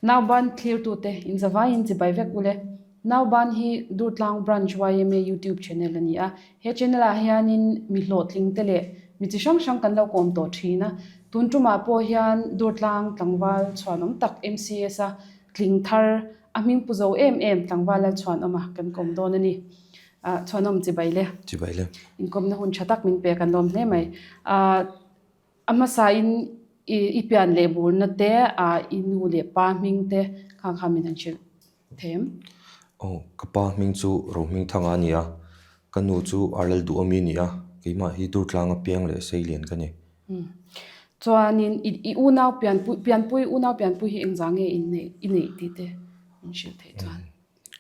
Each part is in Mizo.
Nauban thlirtute inzavaiin chibai vek ule. Nauban hi Durtlang Branch yma YouTube channel a ni a. He channel ah hianin mi hlawhtling te leh mi chi hrang hrang kan lo kawm tawh thin a. Tun tumah pawh hian Durtlang tlangval chhuanawm tak MCS a tling thar a hming pu zo em em tlangval Lalchhuanawma kan kawm dawn a ni. Chhuanawm chibai le. Chibai le. Inkawmna hun tha tak min pek an lawm hle mai. A hmasain i pian leh burna te, i nu leh pa hming te khang kha min han hrilh thei em? Aw, ka pa hming chu Rohmingthanga a ni a, ka nu chu Arlal Duhawmi a ni a, keimah hi Durtlanga piang leh Seilian ka ni. Chuanin i unau pianpui, pianpui, unau pianpui hi engzah nge i neih tih te min hrilh theih chuan?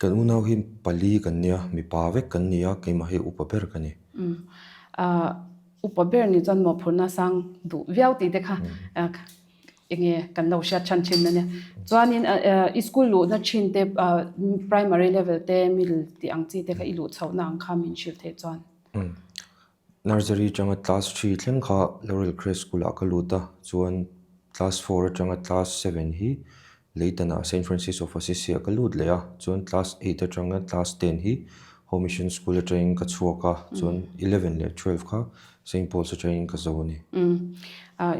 Kan unau hi pali kan nia, mipa vek kan ni a, keimah hi upa ber ka ni. Umm. Upa ber ni chuan mawhphurhna sang duh viau tih te kha enge kan lo hriat chhan thin a nia. Chuanin i school luhna thin te primary level te middle tih ang chi te kha i luh chhohna ang kha min hrilh theih chuan. Umm. Nursery atanga class three thleng kha Laurel Crest School ah ka lut a, chuan class four atanga class seven hi Leitan ah Saint Francis of Assisi ah ka lut leh a, chuan class eight atanga class ten hi Home Mission School atangin ka chhuak a, chuan eleven leh twelve kha Saint Paul's atangin ka zo a ni. Umm,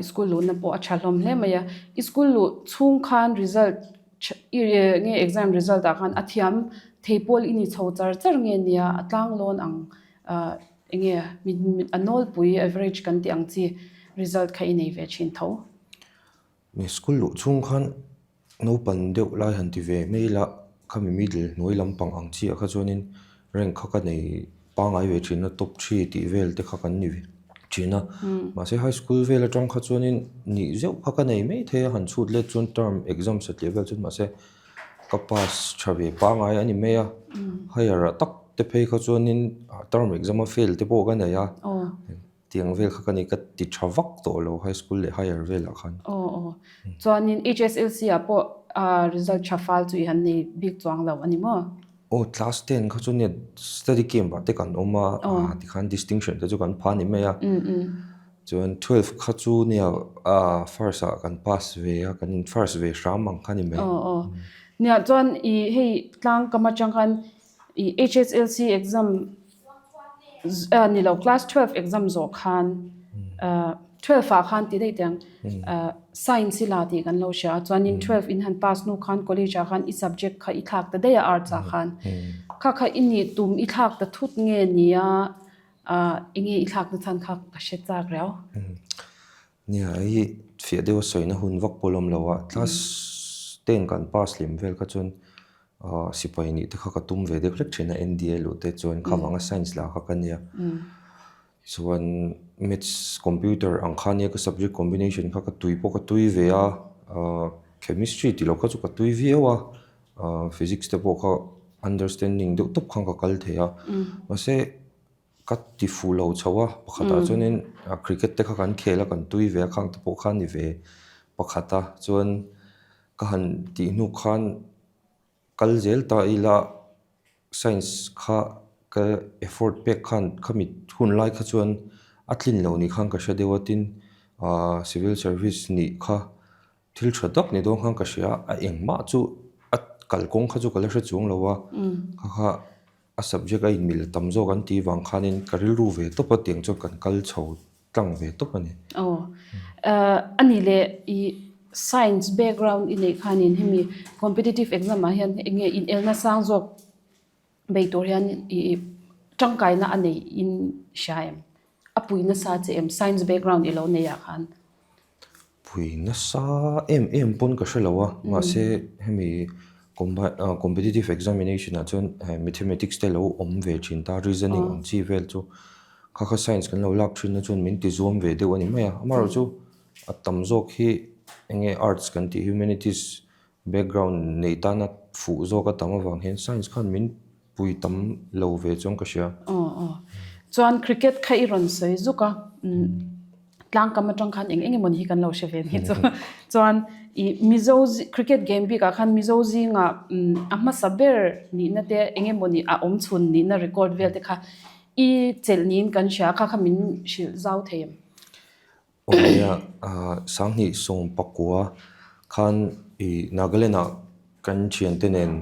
school luhna pawh a tha hlawm hle mai a, i school luh chhung khan result nge exam result ah khan a thiam thei pawl i ni chho char char nge nia a tlang lawn ang Enge a nawlpui average kan tih ang chi result kha i nei ve thin tho. Mi school luh chhung khan naupang deuh lai han ti ve mai ila khami middle hnuai lampang ang chi ah kha chuanin rank kha ka nei pangngai ve thin a top three tih vel te kha kan ni ve thin a mahse high school vel atang kha chuanin nih zeuh kha ka nei mai thei a han chhut let chuan term exam satliah vel chuan mahse Ka pass tha ve pangngai a ni mai a, higher ah tak te phei kha chuanin term exam a fail te pawh ka nei a, tiang vel kha ka ni ka ti tha vak tawh lo high school leh higher velah khan. Aw aw, chuanin HSLC ah pawh result tha fal chu i han nei bik chuang lo a ni maw? Aw class ten kha chu nia study camp ah te kan awm a, tikhan distinction te chu kan pha a ni mai a. Chuan 12 kha chu nia first ah kan pass ve a, kan in first ve hram ang kha ni mai. Aw aw. Nia chuan i hei tlang kam atang khan i HSLC exam ni lo class 12 exam zawh khan 12 ah khan ti daih teh ang science i la tih kan lo hria a, chuanin 12 in han pass hnu khan college ah khan i subject kha i thlak ta daih a arts ah khan. Kha kha i nih tum i thlak ta thut nge nia Enge i thlakna chhan kha ka hre chak riau. Nia, hei fiah deuha sawina hun vak pawh lawm lo a, class ten kan pass hlim vel kha chuan sipai nih te kha ka tum ve deuh hlek thin a, NDA luh te chuan kha vanga science lah kha ka nia. Chuan maths computer ang kha nia ka subject combination kha ka tui pawh ka tui ve a, chemistry tih loh kha chu ka tui viau a, Physics te pawh kha understanding deuh tawp khan ka kal thei a, mahse ka ti fuh lo chho a, pakhatah chuanin cricket te kha kan khel a kan tui ve a khang te pawh kha a ni ve pakhat a, chuan ka han tih hnu khan kal zel ta ila science kha ka effort pek khan khami hun lai kha chuan a tlin lo ni khan ka hre deuh a, tin ah civil service nih kha. Thil tha tak ni dawn khan ka hria a, engmah chu a kalkawng kha chu ka la hre chuang lo a, kha kha a subject a inmil tam zawk an tih vang khanin ka rilru ve tawp a tiang chuan kan kal chho tlang ve tawp a ni. Aw, a nih leh i science background i neih khanin hemi competitive exam ah hian enge inelna sang zawk bei tur hian i tangkaina a neih in hria em? A pui nasa che em science background i lo neih ah khan? Pui nasa em em pawn ka hre lo a, mahse hemi competitive examination ah chuan mathematics te lo awm ve thin ta, reasoning ang chi vel chu kha kha science kan lo lak thin na chuan min ti zuam ve deuh a ni mai a, amaherawhchu a tam zawk hi eng nge arts kan tih humanities background nei tana fuh zawk a tam avang hian science khan min pui tam lo ve chuan ka hria. Aw aw. Chuan cricket kha i rawn sawi zuk a, tlangkam atang khan eng eng emawni hi kan lo hre ve ni chu. Chuan i Mizo cricket game bikah khan Mizo zingah a hmasa ber nihna te eng emawni a awm chhun nihna record vel te kha i chelh niin kan hria a, kha kha min hrilh zau thei em? Aw nia, 2019 khan. i Nagaland ah kan thiante nen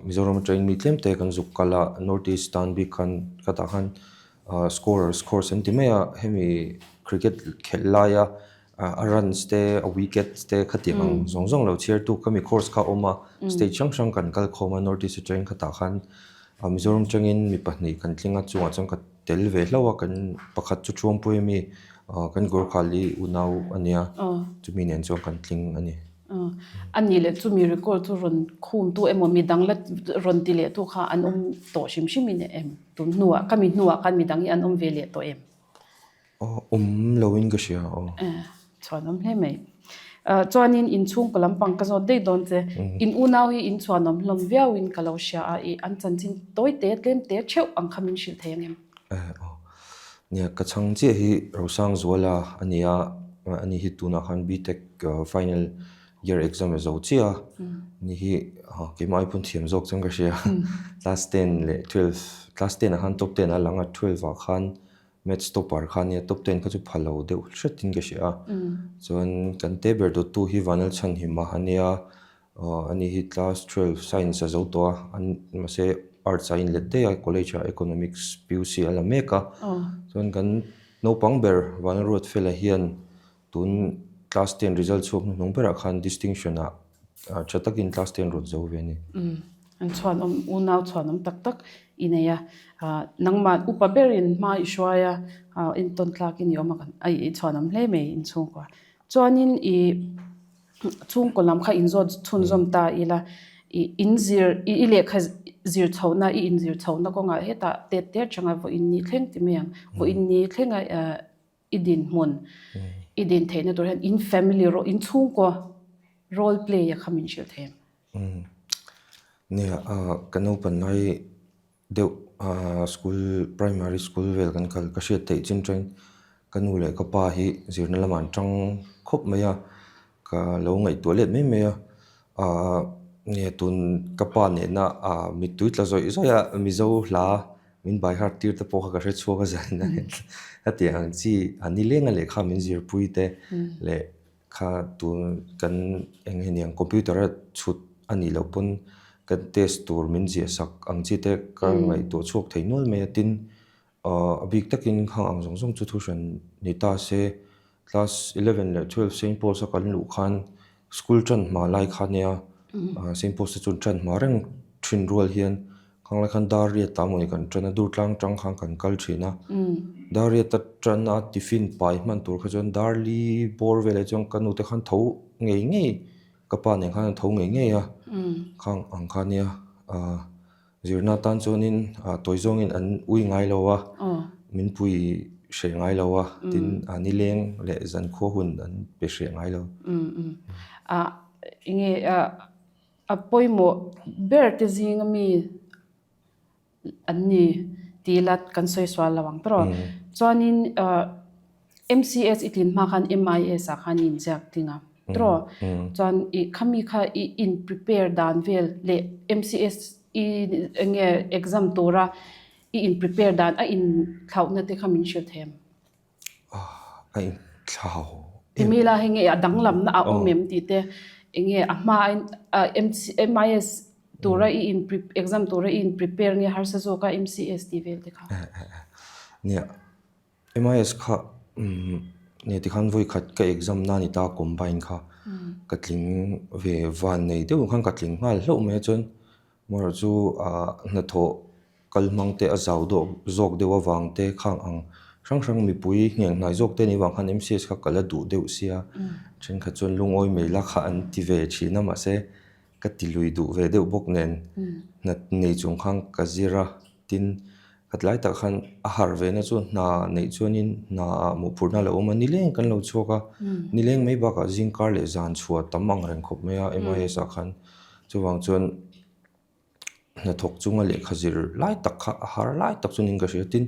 Mizoram atangin mi tlem te kan zuk kal a, North East tan bik khan khatah khan scorers course an ti mai a, hemi cricket khelh laia a runs te a wickets te khatiang ang zawng zawng lo chhiar tu khami course kha a awm a, state hrang hrang kan kal khawm a North East atangin khatah khan Mizoram atangin mi pahnih kan tling a chungah chuan ka tel ve hlauh a kan pakhat chu Thuampui ami kan Gorkhali unau a nia chumi nen chuan kan tling a ni. A nih leh chumi record chu rawn khumtu emaw midang la rawn ti leh tu kha an awm tawh hrim hrim in em? Tun hnuah ka mi hnuah khan midang hi an awm ve leh tawh em? Aw awm lo in ka hria aw. Chhuanawm hle mai. Chuanin inchhungkaw lampang ka zawt daih dawn che. In unau hi in chhuanawm hlawm viau in ka lo hria a, i an chanchin tawi te tlem te theuh ang kha min hrilh thei ang em? Aw. Nia ka chhang chiah hi Rosangzuala a ni a, ani hi tunah khan BTech final year exam a zo chiah a, ni hi keimah ai pawn thiam zawk chuan ka hria. Class ten leh twelve, class ten ah khan top ten a lang a, twelve ah khan Maths topper kha nia top ten kha chu pha lo deuh hretin ka hria a, chuan kan te ber dawttu hi Vanlalchhanhima a nia, ani hi class 12 science a zo tawh a, mahse arts a inlet daih a college ah economics PUC a la mek a, chuan kan naupang ber Vanlalruatfela hian Tun class ten result chhuak hnuhnung berah khan distinction ah tha takin class ten rawn zo ve a ni. An chhuanawm, unau chhuanawm tak tak i nei a. Nangmah upa berin hma i hruai a, entawn tlakin i awm a, i chhuanawm hle mai inchhungkua. Chuanin i chhungkaw lam kha inzawt chhunzawm ta ila, i inzir, i lehkha zir chhohna, i inzir chhohna kawngah hetah tet te atanga vawiin ni thleng ti mai ang, vawiin ni thlenga i dinhmun i din theihna tur hian in family rawh in chhungkaw role play a kha min hrilh thei em? Nia ka naupan lai deuh school primary school vel kan kal ka hriat theih chin tangin ka nu leh ka pa hi zirna lamah an tang khawp mai a, ka lo ngaihtuah let mai mai a, nia tun ka pa nena mittui tla zawih zawih a Mizo hla Min by heart tir te pawh kha ka hre chhuak a zan a hetiang ang chi a nileng a lehkha min zirpui te leh kha tun kan eng nge niang computer a chhut a nih loh pawn kan test tur min ziah sak ang chi te ka ngaihtuah chhuak thei nual mai a tin ah a bik takin khang ang zawng zawng chu thu hran ni ta se Class 11 leh 12 Saint Paul's a kan luh khan school tan hma lai kha nia Saint Paul's te chuan tan hma reng thin rual hian khang lai khan dar riat ta mawni kan tan a Durtlang tang khan kan kal thin a dar riat a tan a tiffin pai hman tur kha chuan dar li bawr velah chuan ka nu te khan tho ngei ngei ka pa nen khan an tho ngei ngei a khang ang kha nia. Zirna tan chuanin tawi zawngin an ui ngai lo a, min pui hreh ngai lo a, tin nileng leh zankhua hun an pe hreh ngai lo. Enge a pawimawh ber te zinga mi an ni tih la kan sawi sual lo ang tawh. Chuanin MCS i tlin hma khan MIS ah khan i inziak ding a tawh. Chuan i khami kha i in prepare dan vel leh MCS i enge exam tura i in prepare dan a in thlauhna te kha min hrilh thei em? A in thlau. Timi la hei nge a danglamna a awm em tih te enge a hma MIS tura i in exam tura i in prepare nge harsa zawk a MCS tih vel te kha. Nia MIS kha nge tikhan vawi khat ka exam na ni ta combine kha ka tling ve van nei deuh khan ka tling nghal hlauh mai a chuan amaherawh chu ah hnathawh kal hmang te a zau dawh zawk deuh avang te khang ang hrang hrang mipui ngheng hnai zawk te anih avang khan MCS kha ka la duh deuh sia thenkhat chuan lungawi mai la kha an ti ve thin a mahse ka ti lui duh ve deuh bawk nen hna nei chung khan ka zir a tin khat lai tak khan a harh ve na chu hna neih chuanin hna ah mawhphurhna a lo awm a nileng kan lo chhuak a nileng mai bakah zingkar leh zan chhuah tam ang reng khawp mai a M_I_S ah khan chuvang chuan hnathawk chunga lehkha zir lai tak kha a har lai tak chu niin ka hria tin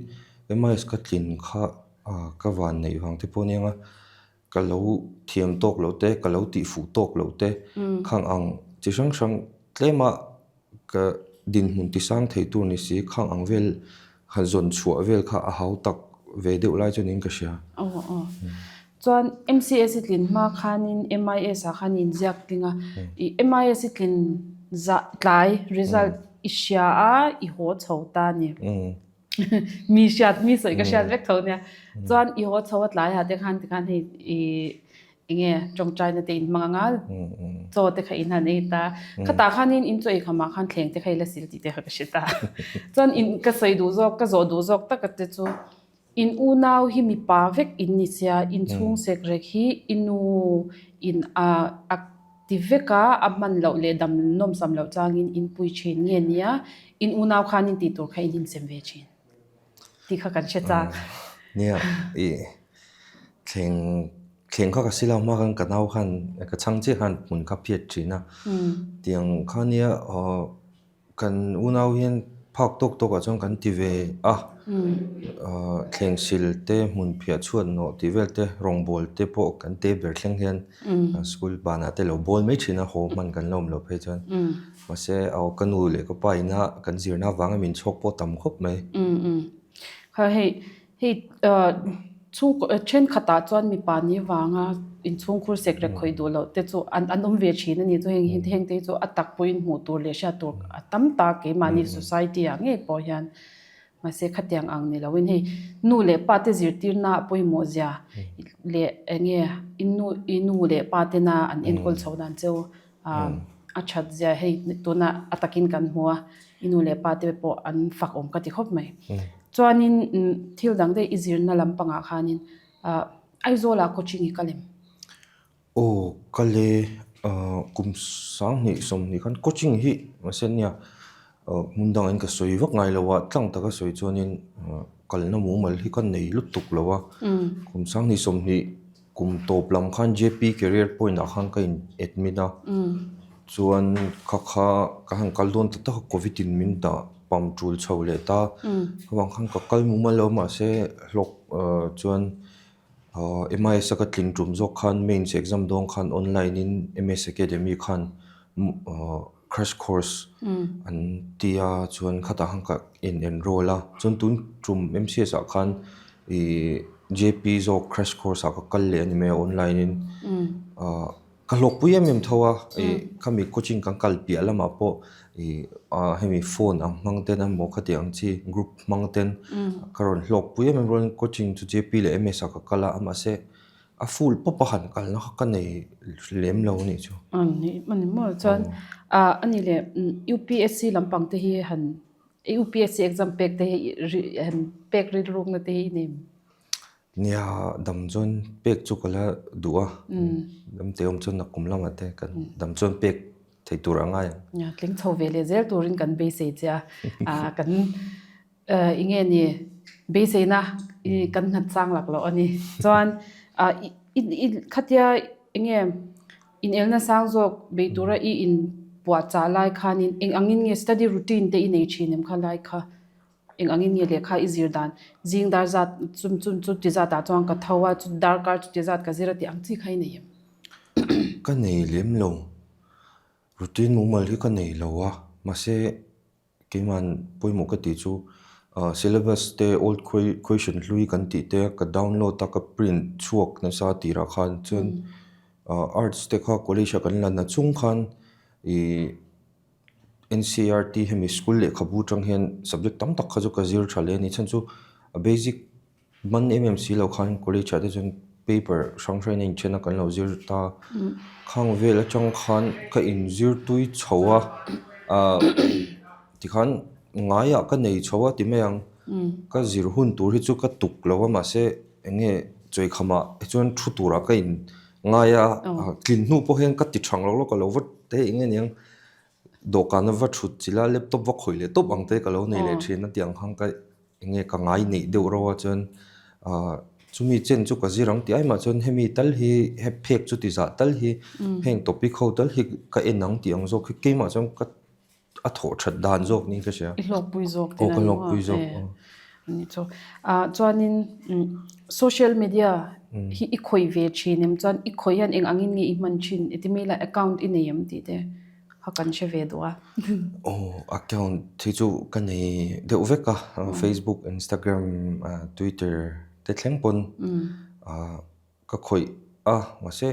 M_I_S ka tlin kha ka van neih vang te pawh a nia Ka lo thiam tawk loh te, ka lo tih fuh tawk loh te khang ang chi hrang hrang tlema ka dinhmun ti sang thei tur ni si khang ang vel han zawn chhuah vel kha a hau tak ve deuh lai chuan in ka hria. Aw aw. Chuan MCS i tlin hma khanin MIS ah khan i inziak tling a, i MIS i tlin zah tlai result i hria a, i haw chho ta a ni. Mi hriat, mi sawi ka hriat vek tho nia. Chuan i haw chho a tlai ah te khan tikhan hei i enge tawngtaina te in hmang anga chaw te kha in han ei ta. Khatah khanin in chaw ei khamah khan thleng te kha i la sil tih te kha ka hre ta. Chuan in ka sawi duh zawk, ka zawh duh zawk tak a te chu In unau hi mipa vek in ni sia, in chhung sek rek hi i nu in a a ti vek a, a hman loh leh dam nawmsam loh changin in pui thin nge nia, in unau khan in tih tur kha in insem ve thin tih kha kan hre chak. Nia, i thleng thleng kha ka si lo hma khan ka nau khan ka chhang chiah khan hmun kha phiat thin a, tiang kha nia aw Kan unau hian phak tawk tawkah chuan kan ti ve a, thleng sil te, hmun phiah chhuat nawh tih vel te, rawngbâwl te pawh kan te ber thleng hian school banah te lo bawl mai thin a, haw hman kan la awm loh phei chuan. Mahse, aw ka nu leh ka pa ina kan zirna avanga min chhawk pawh tam khawp mai. Kha hei Hei chhungkaw thenkhatah chuan mipa ni vanga inchhungkhur sek rek khawih duh loh te chu an an awm ve thin a ni. Chu heng heng te hi chu a tak pawhin hmuh tur leh hriat tur a tam ta keimahni society ah ngei pawh hian mahse khatiang ang ni loin hei nu leh pa te zirtirna a pawimawh zia leh eng nge i nu i nu leh pa tena an enkawl chho dan cheu A that zia hei tuna a takin kan hmu a, i nu leh pa te pawh an fak awm ka ti khawp mai. Chuanin thil dang daih i zirna lampangah khanin Aizawlah coaching i kal em? Aw kal e, kum 20 20 khan coaching hi mahse nia hmun dangah ka sawi vak ngai lo a, tlang taka sawi chuanin kalna mumal hi ka nei lutuk lo a, kum 20 20 Kum tawp lam khan JP Career Point ah khan ka in admit a, chuan kha kha ka han kal dawn ta tak a covid in min dah pam tul chho leh ta, chuvang khan ka kal mumal lo mahse hlawk chuan MIS a ka tling tum zawk khan mains exam dawn khan online in MS Academy khan crash course an ti a chuan khatah khan ka in enroll a, chuan tun tum M_C_S ah khan Ih JP zawk crash course ah ka kal leh a ni mai a online in ah ka hlawkpui em em tho a ih khami coaching kan kal piah lamah pawh ih ah hemi phone ang hmang ten emaw khati ang chi group hmang ten ka rawn hlawkpui em em rualin coaching chu JP leh MS ah ka kal a mahse a full pawp a han kalna kha ka nei lem lo a nih chu. A ni a ni maw chuan ah a ni leh UPSC lampang te hi han UPSC exam pek te hi han pek rilrukna te hi i nei em? Nia, dam chuan pek chu ka la duh a, dam te awm chuan nakum lamah te kan dam chuan pek thei tur a ngai ang. Nia, tling chho ve leh zel turin kan beisei che a, kan i nge ni beiseina kan nghat chang lak loh a ni. Chuan i khatia enge Inelna sang zawk bei tura i inpuahchah lai khanin eng angin nge study routine te i nei thin em kha lai kha? Eng angin nge lehkha i zir dan? Zing dar zat chum chum chu ti zatah chuan ka tho a, chu darkar chu ti zat ka zir a tih ang chi kha i nei em? Ka nei lem lo. Routine mumal hi ka nei lo a, mahse Keiman pawimawh ka tih chu syllabus te old question hlui kan tih te ka download a ka print chhuak nasa tirah khan chuan arts te kha college ah kan la na chung khan ih N_C_E_R_T hemi school lehkhabu atang hian subject tam tak kha chu ka zir tha hle a ni chhan chu a basic Man em em si lo khan college ah te chuan paper hrang hrang in a inthen a kan lo zir ta. Khang vel atang khan ka inzir tui chho a ah tikhan ngaiah ka nei chho a ti mai ang. Ka zir hun tur hi chu ka tuk lo a mahse eng nge chawikhamah hi chuan thu turah ka in ngai a tlin hnu pawh hian ka ti thang lo lawk a lo va te eng nge niang dawhkan a va thut chilh a laptop va khawih leh tawp ang te ka lo nei leh thin a tiang khan ka Eng nge ka ngai neih deuh reuh a chuan ah chumi chen chu ka zir ang tih ai mah chuan hemi tal hi he phek chu ti zah tal hi heng topic ho tal hi ka en ang tih ang zawk hi keimah chuan ka a thawh that dan zawk niin ka hria. I hlawkpui zawk tih na ni maw? Aw Ni chu. Ah chuanin social media hi i khawih ve thin em chuan i khawih hian eng angin nge i hman thin i ti mai la account i nei em tih te. Kha kan hre ve duh a. Aw account hi chu ka nei deuh vek a, Facebook, Instagram, Twitter te thleng pawn. ka khawih a, mahse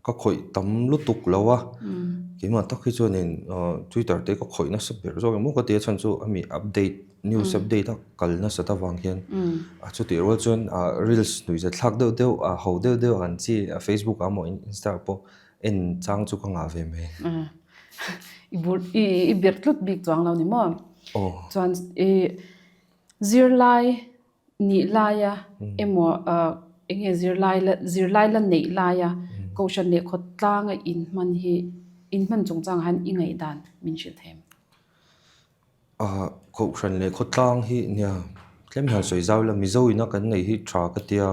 ka khawih tam lutuk lo a, keimah tak hi chuanin Twitter te ka khawih nasa ber zawk emaw ka ti a chhan chu ami update news update a kal nasat avang hian a chutih rual chuan reels nuihza thlak deuh deuh a ho deuh deuh ang chi Facebook ah emaw Insta ah pawh en chang chu ka ngah ve mai. I bur i birh tlut bik chuang lo ni maw? Chuan i zirlai nih laia emaw eng nge zirlai la zirlai la neih laia kohhran leh khawtlanga inhman hi inhman chungchangah hian i ngaihdan min hrilh thei em? Kohhran leh khawtlang hi nia tlem hian sawi zau ila Mizo ina kan neih hi tha ka tia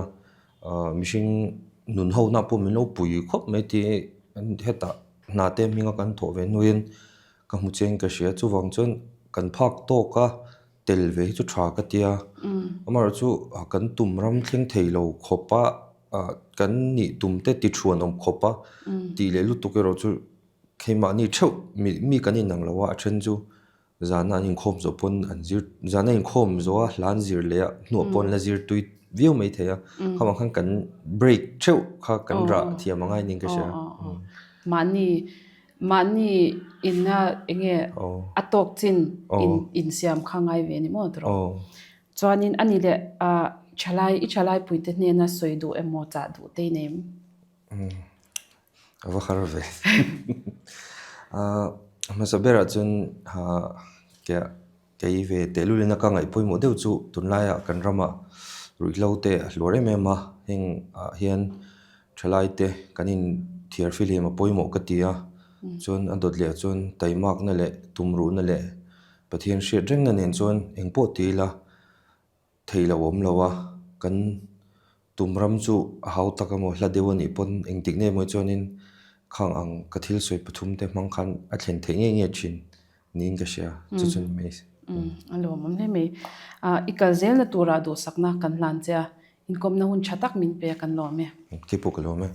mihring nun ho na pawh min lo pui khawp mai tih hetah hna te hminga kan thawh ve hnuin ka hmu chiang ka hria chuvang chuan kan phak tawk a. Tel ve hi chu tha ka tia. Amaherawh chu kan tum ram thleng thei lo khawp a, kan nih tum te ti thuan awm khawp a tih leh lutuk erawh chu keimahni theuh mi kan inang lo a, a then chu zana an inkhawm zawh pawn an zir zana inkhawm zawh a hla an zir leh a hnuah pawh an la zir tui viau mai thei a, khamah khan kan break theuh kha kan rah thiam angai niin ka hria. Mahni Mahni inna enge a tawk chin insiam kha ngai ve ni maw tawrh. Chuanin a ni leh thalai i thalai puite hnena sawi duh emaw chah duh te i nei em? A va har ve. A hmasa berah chuan kei ve tehlul ina ka ngaih pawimawh deuh chu tunlaiah kan ramah ruihhlo te a hluar em em a, heng ah hian thalai te kan inthiar fihlim a pawimawh ka ti a, chuan a dawt leh ah chuan taimakna leh tumruhna leh Pathian hriat rengna nen chuan engpawh ti ila Thei lo awm lo a, kan tum ram chu a hau tak emaw hla deuh a nih pawn engtik nge maw chuanin khang ang ka thil sawi pathum te hmang khan a thlen theih ngei ngei thin niin ka hria chu chu ni mai. A lawmawm hle mai. I kal zelna turah duhsakna kan hlan che a, inkawmna hun tha tak min pe a kan lawm e. Keipawh ka lawm e.